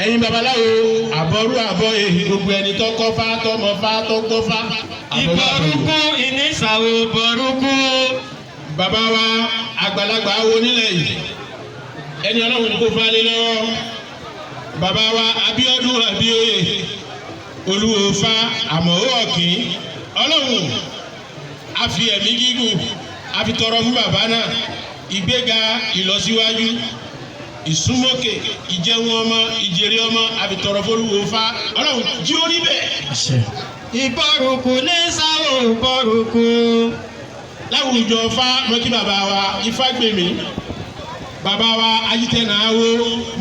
Ẹ̀yin babaláwo, àbọ̀rú àbọ̀ èyí, gbogbo ẹni tó kọ́ fá, tọmọ fá, tó gbọ́ fá, àbọ̀rú àbọ̀. Ìbọ̀rúkú ìnísàwò bọ̀rúkú. Bàbá wa àgbàlagbà wo nílẹ̀ yìí, ẹni Ọlọ́run kò falẹ̀ lọ́wọ́, bàbá wa Abíọ́dún Abíóyè, Olúwo fa àmọ̀wó ọ̀kìn, Ọlọ́run a fi ẹ̀mí gígùn a fi tọrọ fún bàbá náà, ìgbéga, ìlọsíwájú, ìsúnmọ́kè, ìjẹun ọmọ, ìjèrè ọmọ, a fi tọrọ fún Olúwo fa. Ọlọ́run jí ó rí bẹ́ẹ̀. Ìbọ̀rúkú nísàwò bọ̀rúkú. Láwùjọ fa, mo kí bàbá wa Ifágbèmí, bàbá wa Ajítẹ̀nàwó,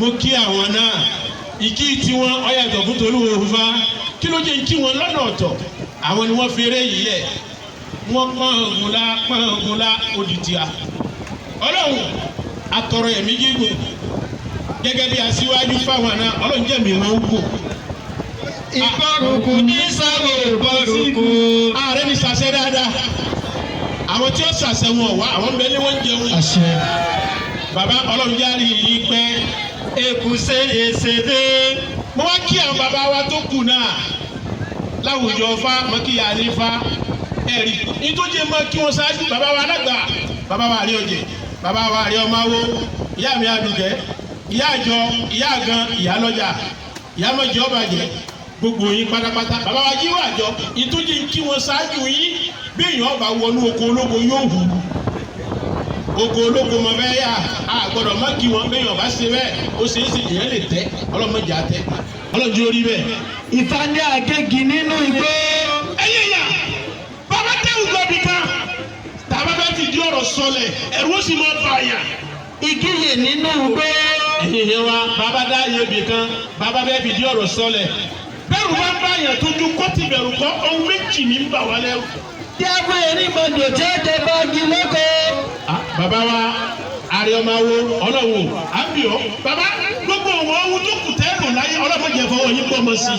mo kí àwọn náà. Ìkí tiwọn ọ̀yàtọ̀ fún tolúwo fa. Kí ló jẹ́ kí wọn lọ́nà ọ̀tọ̀? Àwọn ni wọ́n fi eré yìí lẹ̀, wọ́n pọ́n ògùnlá, pọ́n ògùnlá odìtìá. Ọlọ́run atọrọ ẹ̀mí gígùn gẹ́gẹ́ bí aṣíwájú fáwọn náà. Ọlọ́run jẹ̀mí wọn gùn. Ìbọ̀rúkú nísàwò bọ̀rúkú. Ààrẹ ní sàṣẹ dáadáa, àwọn tí ó sàṣẹ wọn wá, àwọn bẹ́ẹ̀ ni wọ́n ń jẹun. Bàbá, Ọlọ́run járe yìí pẹ́. Èkúsẹ́ èsèdè. Mo wá kí àwọn bàbá wa tó kù náà láwùjọ fa, mo kí yàrá fa ẹ̀rí nítorí mọ kí wọ́n ṣáájú bàbá wa alágbà, bàbá wa àrí ọjẹ, bàbá wa àrí ọmọwó, ìyá mi àdùkẹ́, ìyá àjọ, ìyá àgàn, ìyá lọ́jà, ìyá mọ̀jẹ́ ọ̀bàjẹ́, gbogbo yín pátápátá, bàbá wa yíwọ́ àjọ nítorí kí wọ́n ṣáájú yín. Bí èèyàn ọba wọnú oko ológo, yóò hù oko ológo mọ bẹ́ẹ̀ yà á gbọ́dọ̀ má kí wọn. Bẹ́ẹ̀ yàn bá ṣe bẹ́ẹ̀, ó ṣe é ṣe èèyàn lè tẹ́. Ọlọ́mọdé àtẹ, Ọlọ́njẹ́ orí bẹ́ẹ̀. Ifá ní àgégi nínú igbó. Ẹyẹ yà bàbá tẹ̀wù gbọ̀bì kan tàbá bẹ́ẹ̀ ti di ọ̀rọ̀ sọlẹ̀, ẹ̀rù ó sì máa bà yàn. Ìgíyè nínú igbó. Ẹ̀yin yẹn wa, bàbá dá iye bì kan, bàbá bẹ́ẹ̀ fi di ọ̀rọ̀ sọlẹ̀, bẹ́ẹ̀rù bá ń bá yàn tójú kọ́ ti bẹ̀rù kọ́, ohun méjì ní ń bà wá lẹ́rù. Tí a fún erímọdò tí ó jẹ báàgì lóko. Ah, bàbá wa àrẹ̀ọ́máwo, Ọlọ́run à ń bì ọ́ bàbá, gbogbo òun ohun tó kù tẹ́ lò láyé, ọlọ́mọdé fọwọ́ yín pọ̀ mọ́ sí i.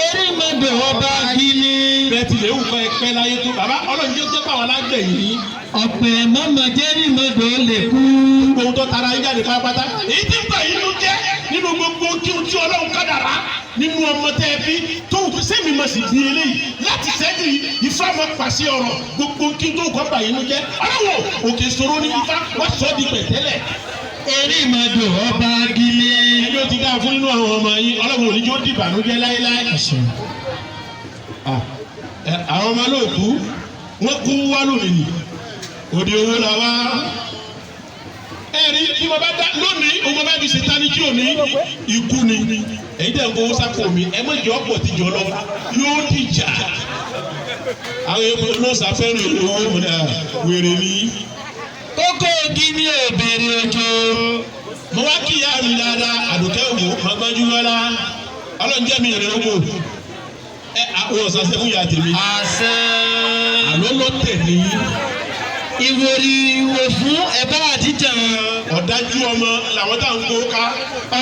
Erímọdò ọba gíní. Bẹ́ẹ̀ tilẹ̀ wù kọ́ ẹ pẹ́ láyé tó, bàbá, Ọlọ́run jẹ́ jẹ́ pàwọn alágbẹ̀ yìí. Ọ̀pẹ̀ mọ́mọ́dé erímọdò lè kú. Gbogbo ohun tó tara yín jáde pátápátá, èyí tí ń bà yín ló jẹ́ nínú gbogbo kí ohun tí Ọlọ́run kádàrá nínú ọmọ tẹ́ ẹ bí tó wù tó sẹ́mi mọ̀ sí bí eléyìí láti sẹ́jú yìí, Ifá mọ̀ pàṣẹ ọ̀rọ̀, gbogbo kí n tó kọ́ bà yín ló jẹ́, Ọlọ́run òkè sọ̀rọ̀ ní Ifá wọ́n sọ di pẹ̀tẹ́lẹ̀. Erímọdò ọba gíní. Ẹni ó ti dáa fún nínú àwọn ọmọ yín, Ọlọ́run ò ní jó dìbànújẹ́ láéláé. Àwọn ọmọ lóòkú wọ́n kú wá lónìí ni òde owó la wá. Ẹ rí bí mo bá dá lónìí, òun bá fi ṣe táníjú òní ikú ni. Èyí tẹ̀ ń kó sápò mi, ẹ má jẹ́ ọ̀pọ̀ tíjọ lọ, yóò dìjà. Àwọn èèyàn ló ṣàfẹ́ràn owó mo ní wèrè ní. Kókó igi ní òbèrè òjò. Mo wá kí ìyá mi dáadáa, Àdùkẹ́ Ògò Mọ́gbọ́njú wọlá, Ọlọ́njẹ́ mi rẹ̀ ògò. Ẹ àwọn ọ̀sàṣẹ́ fún ìyá tèmi. Àṣẹ. Àlọ́ ló tẹ̀ ní. Ìwòrì ìwò fún ẹ̀bá àtijọ́. Ọ̀dájú ọmọ làwọn tá à ń kó ká.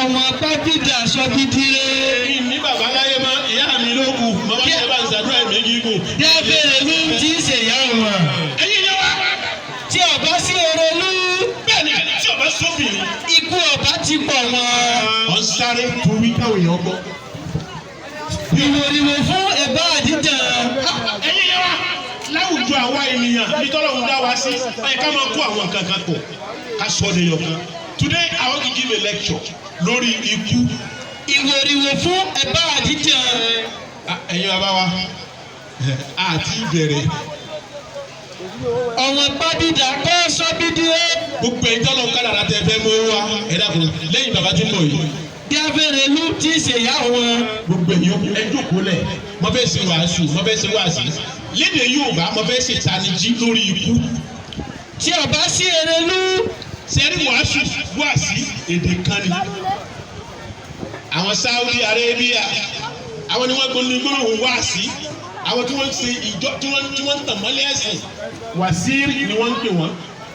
Ọmọ pápídà sọ́bìdìrẹ́. Kí ní bàbá láyé mọ́, ìyá mi ló kù, màmá ṣe bá ń ṣàdúrà ẹ̀mí gígùn. Bí a fèrè ló ń tí í ṣèyá wọn. Ẹ̀yin yẹn wá. Tí ọba sí orolú. Bẹ́ẹ̀ni, tí ọba sóbìrì. Ikú ọba ti pọ̀ wọn. Ọ̀ ń sáré torí káwọn èèyàn gbọ́. Ìwòrì ìwò fún ẹ̀bá àtijọ́. Ẹ̀yin yẹn wá, láwùjọ àwa ènìyàn bí tọ́lọ́run dá wa sí, ó yẹ ká máa kó àwọn nǹkan kan pọ̀ ká sọ ọ́ dẹyọ kan. Today I want to give a lecture lórí ikú. Ìwòrì ìwò fún ẹ̀bá àtijọ́. Ẹ̀yin bàbá wa, àti ìbẹ̀rẹ̀. Ọ̀wọ́n pápídà kọ́ sọ́bìdìrẹ́. Gbogbo ẹ̀yin tọ́lọ́run kádàrá tẹ fẹ́ mú wa, ẹ dákun, lẹ́yìn bàbá tí ń bọ̀ yìí. Bí a fèrè ló ń tí í ṣèyá wọn. Gbogbo ẹ̀yin ẹ jókòó lẹ̀, mo fẹ́ ṣe wàásù, mo fẹ́ ṣe wàásù lédè Yorùbá, mo fẹ́ ṣe ìtanijí lórí ikú. Tí ọba sí erelú. Sẹ́rí wàásù, wàásì, èdè kan ni. Àwọn Saudi Arabia, àwọn ni wọ́n gbọ́ ní gbólóhùn wàásì. Àwọn tí wọ́n ń ṣe ìjọ tí wọ́n ń tàn mọ́lẹ̀ ẹ̀sìn, wàsíìrì ni wọ́n ń pè wọ́n.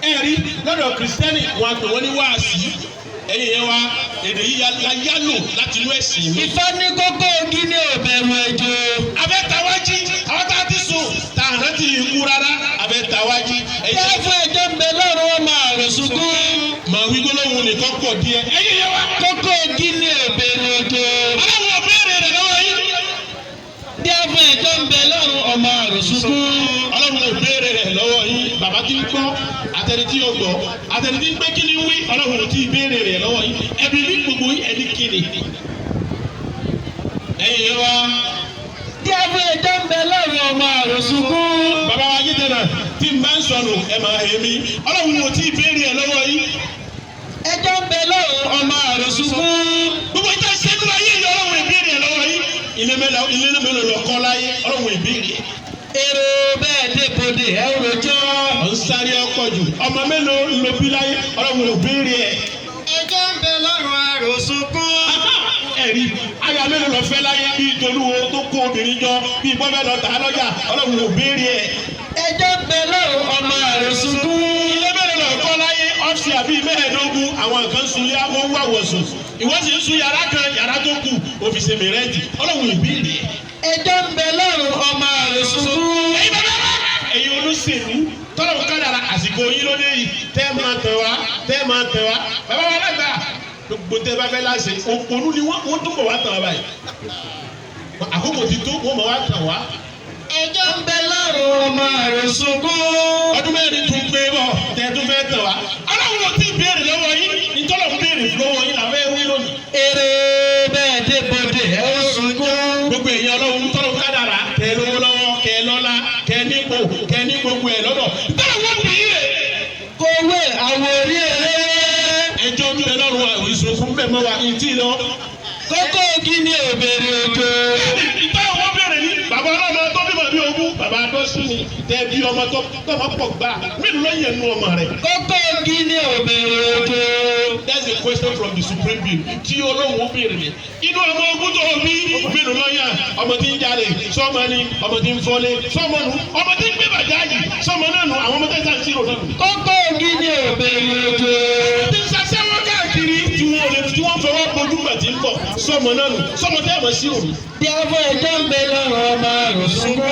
Ẹ rí lọ́dọ̀ Kìrìsìtẹ́nì, wọ́n á pè wọ́n ní wàásì. Ẹ̀yin yẹn wa, èdè yìí la yálò láti inú ẹ̀sìn mi. Ifá ní kókó igi ní òbẹ̀rù ẹjọ́. Abẹ́ tawájí, àwọn tá a ti sùn tá a rántí ikú rárá, abẹ́ tawájí. Bí a fún ẹjọ́ ń bẹ lọ́rùn, ọmọ àrùn sunkún. Máa wí gbólóhùn nìkan pọ̀ díẹ̀. Ẹ̀yin yẹn wá. Kókó igi ni ò béèrè òjò. Ọlọ́run ò béèrè rẹ̀ lọ́wọ́ yín. Díẹ̀ fún ẹjọ́ ń bẹ lọ́rùn ọmọ àròsunkún. Ọlọ́run ò béèrè rẹ̀ lọ́wọ́ yín. Bàbá tí ń gbọ́, àtẹni tí yóò gbọ́, àtẹni tí ń gbé kí ni wí, Ọlọ́run ò tí ì béèrè rẹ̀ lọ́wọ́ yín. Ẹbí ní gbogbo yín ẹni kíni. Ẹ̀yin yẹn wá. Díẹ̀ fún ẹjọ́ ń bẹ lọ́rùn ọmọ àròsunkún. Bàbá wa jíjẹ náà tí n bá ń sọnù ẹ máa hẹ mí. Ọlọ́run ò tí ì béèrè ẹ̀ lọ́wọ́ yín. Ẹjọ́ ń bẹ lọ́rùn ọmọ àròsunkún. Gbogbo ìta ìṣẹ́gun ayé yìí Ọlọ́run ìbéèrè ẹ̀ lọ́wọ́ yín. Ilé mélòó lọ kọ́ láyé Ọlọ́run ìbéèrè ẹ̀. Èrò bẹ́ẹ̀ débodè ẹ rojọ́. Ọ̀ ń sáré ọkọ̀ jù. Ọmọ mélòó ló bí láyé Ọlọ́run ìbéèrè ẹ̀. Ẹjọ́ ń bẹ lọ́rùn àròsunkún. Ẹ̀rí aya mélòó lọ fẹ́ láyé bíi Tolúwo tó kó obìnrin jọ bíi bọ́fẹ́ lọ tà á lọ́jà Ọlọ́run ìbéèrè ẹ̀. Ẹjọ́ ń bẹ lọ́rùn ọmọ àròsunkún. Ilé mélòó lọ kọ́ láyé ọ́fíìsì àbí mẹ́ẹ̀ẹ́dógún àwọn kan sunlé àwọn wà wọ̀sùn. Ìwọ sì ń sun yàrá kan yàrá tó kù òfìsè mìrẹ́jì Ọlọ́run ìbéèrè ẹ̀. Ẹjọ́ ń bẹ lọ́rùn ọmọ àròsunkún. Ẹ̀yin bàbá wa, ẹ̀yin olóṣèlú tọ́lọ̀ kádàrà àsìkò yín lóde yìí tẹ́ máa tẹ̀ wá tẹ́ máa tẹ̀ wá bàbá wa lágbà gbogbo tẹ́ bá fẹ́ láṣẹ òpònú ni wọ́n tún bọ̀ wá tàn wá báyìí àkókò ti tó wọ́n bọ̀ wá tàn wá. Ẹjọ́ ń bẹ lọ́rùn ọmọ àròsunkún. Ọdún mẹ́rin tún pé bọ̀ tẹ́ tún fẹ́ tàn wá Ọlọ́run ò tí ì béèrè lọ́wọ́ yín ìtọ́lọ̀ ń béèrè lọ́wọ́ yín làwọn ẹ̀ wí lónìí. Èrò bẹ́ẹ̀ débodè ẹ sunkún. Gbogbo èèyàn Ọlọ́run tọ́lọ̀ kádàrà kẹ́ lówó lọ́wọ́ kẹ́ lọ́lá kẹ́ nípò kẹ́ ní gbogbo ẹ̀ lọ́dọ̀ tọ́lọ̀ wọ́n bì í rè. Kówé àwòrí èrè. Ẹjọ́ ń bẹ lọ́rùn ìsòfún bẹ́ẹ̀ mọ́ wa ìtì lọ. Kókó igi ni ò béèrè òjò. Ìtọ́ àwọn béèrè ní bàbá ọlọ́mọ tó bímọ bí ogún bàbá adọ́sùn ni tẹ́ bí ọmọ tó tọ́mọ pọ̀ gbà mélòó ló yẹ nu ọmọ rẹ̀. Kókó igi ni ò béèrè òjò. That's a question from the supreme bill tí Ọlọ́run ó béèrè ní. Inú ọmọ ogún tó bí mélòó ló yàn ọmọ tí ń jalè sọ́mọ ni ọmọ tí ń fọ́lé sọ́mọ nu ọmọ tí ń gbé bàjáàjì sọ́mọ náà nu àwọn ọmọ tẹ́sán sí ìrò náà nù. Kókó igi ni ò béèrè òjò. Tí ń ṣaṣẹ́wó káàkiri tí wọ́n lè tí wọ́n fọwọ́ bojú gbà tí ń bọ̀ sọ́mọ náà nù sọ́mọ tẹ́ mọ̀ sí òru. Díẹ̀ fún ẹjọ́ ń bẹ lọ́rùn ọmọ àròsunkún.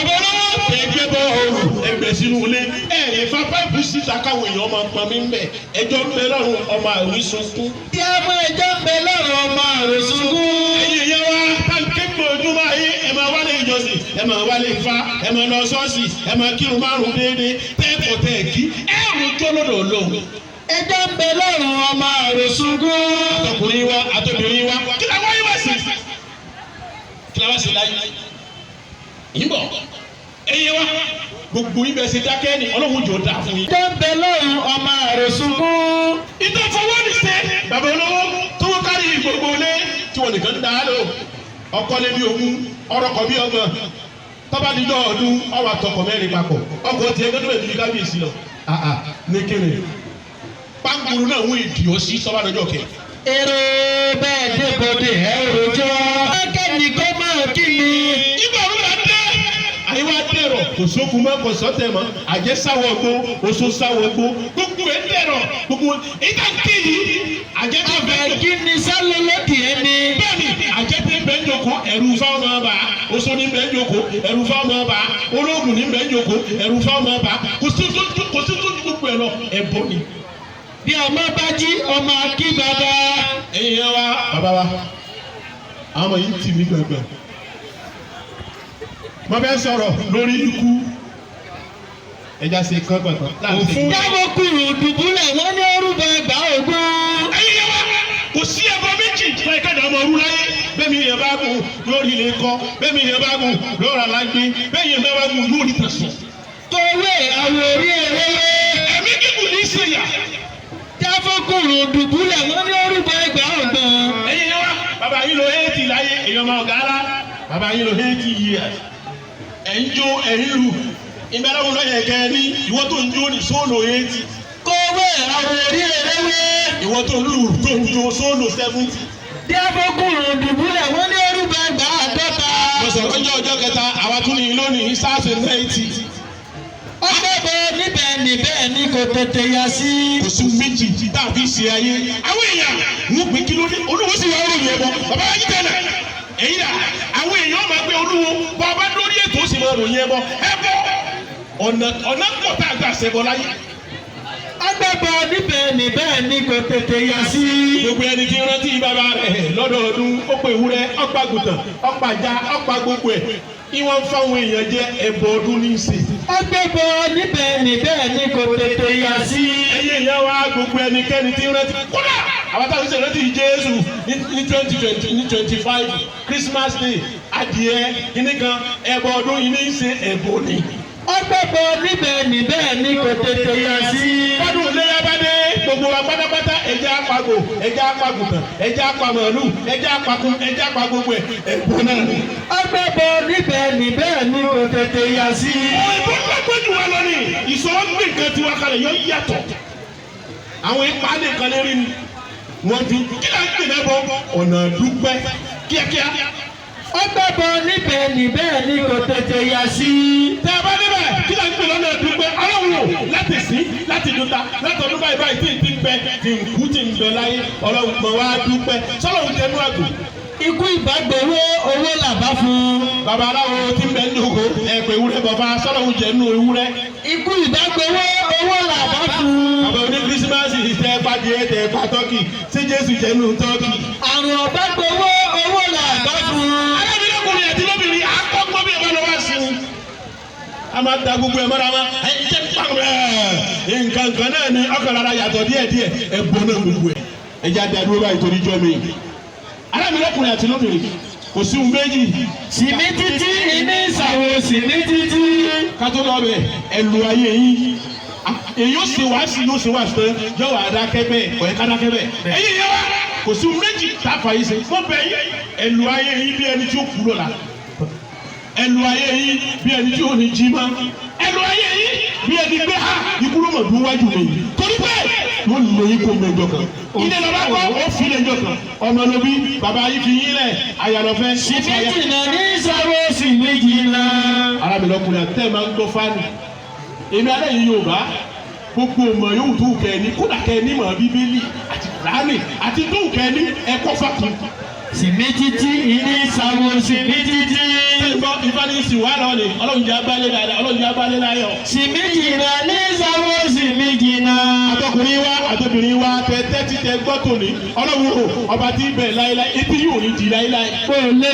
Bàbá olówó ẹgbẹ́ bọ́ ooru ẹgbẹ́ sínú ilé ẹ̀ lè fa páìpù síta káwọn èèyàn máa pọn mí bẹ̀ ẹjọ́ ń bẹ lọ́rùn ọmọ àròsunkún. Díẹ̀ fún ẹjọ́ ń bẹ lọ́rùn ọmọ àròsunkún. Ẹ̀yin ìyá wa táǹkì gbòòdúmọ̀ ayé ẹ máa wálé ìjọsìn ẹ máa wálé ifá ẹ máa lọ ṣọ́ọ̀ṣì ẹ máa kírun márùn déédéé tẹ́ẹ̀kọ̀ tẹ́ẹ̀kí ẹ̀rù jó lọ́dọ̀ Ọlọ́run. Ẹjọ́ ń bẹ lọ́rùn ọmọ àròsunkún. Àtọkùnrin wa àtobìnrin wa kí la wáyé wá sí kí la wá sí láyé yìnbọn ẹ̀yin wa gbogbo ibẹ̀ ṣe dákẹ́ ni Ọlọ́run jò dáa fún yín. Ẹjọ́ ń bẹ lọ́rùn ọmọ àròsunkún. Ìtọ́ fọwọ́ ní ṣe bàbá olówó tó wọ́n kárí gbogbo ilé tí wọ́n nìkan dá lò ọkọ lé bí ogún ọrọ̀kọ bí ọgbọ̀n tọ́ba dídọ́ ọdún ọwọ́ àtọkọ mẹ́rin papọ̀ ọkọ̀ tiẹ̀ gbọ́dọ̀ bẹ̀ dúdú kábíyèsí lọ. Ní kíni pàǹgùrù náà wọ́n ìdí ó sí tọ́ba dọjọ́ kẹ. Èrò bẹ́ẹ̀ débodè ẹ rojọ́. Akẹ́ni kó máa kí mi. Ìgbà òru là dé àyíwá dẹ̀rọ̀ kò sókun mọ́ kò sọ́tẹ̀ mọ́ àjẹ́ sáwọ́ gbó oṣù sáwọ́ gbó gbogbo ẹ̀ dẹ̀rọ̀ gbogbo ìta kéyìí àjẹ́ tó bẹ́ẹ̀ Àbẹ̀ kí ni sálọ lókè ẹni. Bẹ́ẹ̀ni àjẹpẹ bẹ́ẹ̀ ń jókòó ẹ̀rù fáwọn ọba oṣù ní bẹ́ẹ̀ ń jókòó ẹ̀rù fáwọn ọba olóògùn ní bẹ́ẹ̀ ń jókòó ẹ̀rù fáwọn ọba kò sí tó ju gbogbo ẹ̀ lọ ẹ̀bọ ni. Bí ọmọ bá jí ọmọ akí bàbá. Ẹ̀yin yẹn wá bàbá wa àwọn ọmọ yìí ń tì mí gbẹ̀gbẹ̀. Mo fẹ́ sọ̀rọ̀ lórí ikú ẹja ṣe kán gbọ̀ngàn láti. Dáwọ́ kúrò dùbúlẹ̀ wọ́n ní orúkọ ẹgbàá ogún. Ẹ̀yin yẹn wá kò sí ẹbọ méjì tó ẹ̀ka ìdààmú ọrú láyé bẹ́ẹ̀ni yẹn bá gùn lórí ilé kọ́ bẹ́ẹ̀ni yẹn bá gùn lórí alágbé bẹ́ẹ̀ni yẹn bá gùn lórí tẹ̀sán. Kọ̀wé àwòrí èrè. Ẹ̀mí gígùn ní í ṣèyà. Dáwọ́ kúrò dùbúlẹ̀ wọ́n ní orúkọ ẹgbàá ọgbọ̀n. Ẹ̀yin yẹn wá bàbá yín lo 80 láyé èèyàn máa ọ̀gá ara bàbá yín lo 80 years. Ẹ̀ ń jó ẹ̀ ń lù ìbẹ̀rẹ̀ wọn lọ́yẹ̀ kẹ́ ẹ ní ìwọ tó ń jó ní sóòlò 80. Kọ̀wé àwòrí èrè. Ìwọ tó ń lù tó ń jó sóòlò 70. Dáwọ́ kúrò dùbúlẹ̀ wọ́n ní orúkọ ẹgbàá àádọ́ta. Mo sọ̀rọ̀ ọjọ́ ọjọ́ kẹta àwa tún ní lónìí sáàsì 90. Ọgbẹ́ bẹ níbẹ̀ níbẹ̀ ni kò tètè yá sí. Kò sí méjì tá a fi ṣe ayé. Àwọn èèyàn ń pè kí ló dé olúwo sì wá ròyìn ẹbọ bàbá wa yí tẹ́lẹ̀. Èyí dà àwọn èèyàn máa gbé olúwo bàbá lórí ètò ó sì máa ròyìn ẹbọ ẹbọ ọ̀nà pọ̀ tá a gbà ṣẹbọ láyé. Ọgbẹ́bọ níbẹ̀ níbẹ̀ ni kò tètè yá sí. Gbogbo ẹni tí ń rántí bàbá rẹ̀ lọ́dọọdún, ó pè ewúrẹ́, ọ̀pá àgùntàn, ọ̀pá ajá, ọ̀pá gbogbo ẹ̀, ìwọ̀n fáwọn èèyàn jẹ́ ẹbọ ọdún ní í ṣe. Ọgbẹ́bọ níbẹ̀ níbẹ̀ ni kò tètè yá sí. Ẹ̀yin èèyàn wa, gbogbo ẹnikẹ́ni tí ń rántí, kódà àwọn táwọn ṣe rántí Jésù ní 2020 ní 25 Christmas Day, adìẹ kìíní kan, ẹbọ ọdún yìí ní í ṣe, ẹbọ ni. Ọgbẹ́bọ níbẹ̀ níbẹ̀ ni kò tètè yá sí. Fọdún léyà bá dé, gbogbo wa pátápátá, ẹjẹ apagò, ẹjẹ apagùtàn, ẹjẹ apamọ̀lù, ẹjẹ apakun, ẹjẹ apagbogbo ẹ, ẹbọ náà ni. Ọgbẹ́bọ níbẹ̀ níbẹ̀ ni kò tètè yá sí. Òyìnbó gbàgbọ́ jù wá lọ ní ìṣòro gbé nǹkan tiwa kalẹ̀ yọ yàtọ̀. Àwọn ipa nìkan lérí ni wọ́n ti kí ló ń pè lẹ́bọ̀ ọ̀nà dúpẹ́ kíákíá. Ọgbẹ́bọ níbẹ̀ níbẹ̀ ni kò tètè yá sí. Tẹ́ ẹ bá débẹ̀, kí ló ń pè lọ́nà dúpẹ́ ọlọ́run o, láti sí láti dúta látọdún báyìí báyìí tí ń ti bẹ tí ń kú tí ń bẹ láyé, ọlọ́run mọ̀ wá dúpẹ́ sọlọ́run jẹnu àgbò. Ikú ìbágbowó owó làbá fún. Babaláwo tí ń bẹ ní oko ẹ̀pẹ̀ ewúrẹ́ bọ̀fà sọlọ́run jẹnu ewúrẹ́. Ikú ìbágbowó owó làbá fún. Bàbá oní kírísímàsì tẹ pàdé tẹ pa tọ́kì, ṣé Jésù jẹnu tọ́kì? Àrùn ọ̀bágbowó owó làbá fún. Alábìlẹ́kùnrin àti lóbìnrin akọ́gbọ́n bí ẹ bá lọ wá sí i. A máa da gbogbo ẹ̀ mọ́ra wọn. Ẹ jẹ́ pàrọ̀ ẹ̀ nǹkan kan náà ni ọkàn rárá yàtọ̀ díẹ̀díẹ̀, ẹ bọ́ náà gbogbo ẹ̀. Ẹ jẹ́ àdá dúró báyìí torí jọ́ mi. Alábìlẹ́kùnrin àti lóbìnrin, kò sí ohun méjì. Sìmí títí iní ìsàwọ̀ sìmí títí. Ká tó lọ bẹ̀, ẹ lu ayé yín. Èyí ó ṣe wàásù, yóò ṣe wàásù tán, yóò wà dákẹ́ bẹ́ẹ̀, kò yẹ ká dákẹ́ bẹ́ẹ̀. Ẹ̀yin yẹn wá, kò sí ohun méjì tá a fà yín ṣe. Mo bẹ̀ yín, ẹ lu ayé yín bí ẹni tí ó kú lọ́la, ẹ lu ayé yín bí ẹni tí ò ní jí mọ́, ẹ lu ayé yín bí ẹni gbé ha ikú ló mọ̀ dún wájú mi, torí pé wọ́n lè yín kó mẹ́jọ kan. Ilé lọ́ba kọ́ ó fi lè jọ kan, ọmọ ló bí bàbá yìí fi yín lẹ̀ ayàlọ́fẹ́. Sìmí jìnnà ní ìsàwọ̀ sìmí jìnnà. Arábìnrin àtẹ́ máa ń gbọ́ fáànì èmi alẹ́ yìí Yorùbá, gbogbo ọmọ yòówù tó wù kẹ́ ẹ ní, kódà kẹ́ ẹ ní mọ̀ Bíbélì àti Kùránì àti tó wù kẹ́ ẹ ní ẹ̀kọ́ fàkùn. Sìmí títí iní ìsàwọ̀ sìmí títí. Ìfani sì wà lọ ni Ọlọ́run jẹ́ abálé dáadáa, Ọlọ́run jẹ́ abálé láyọ̀. Sìmí jìnnà ní ìsàwọ̀ sìmí jìnnà. Àtọkùnrin wa àtobìnrin wa, tẹ tẹ́tí tẹ gbọ́ tòní, Ọlọ́run o, ọba tí bẹ̀ láéláé, etí yóò ní di láéláé. Kò lè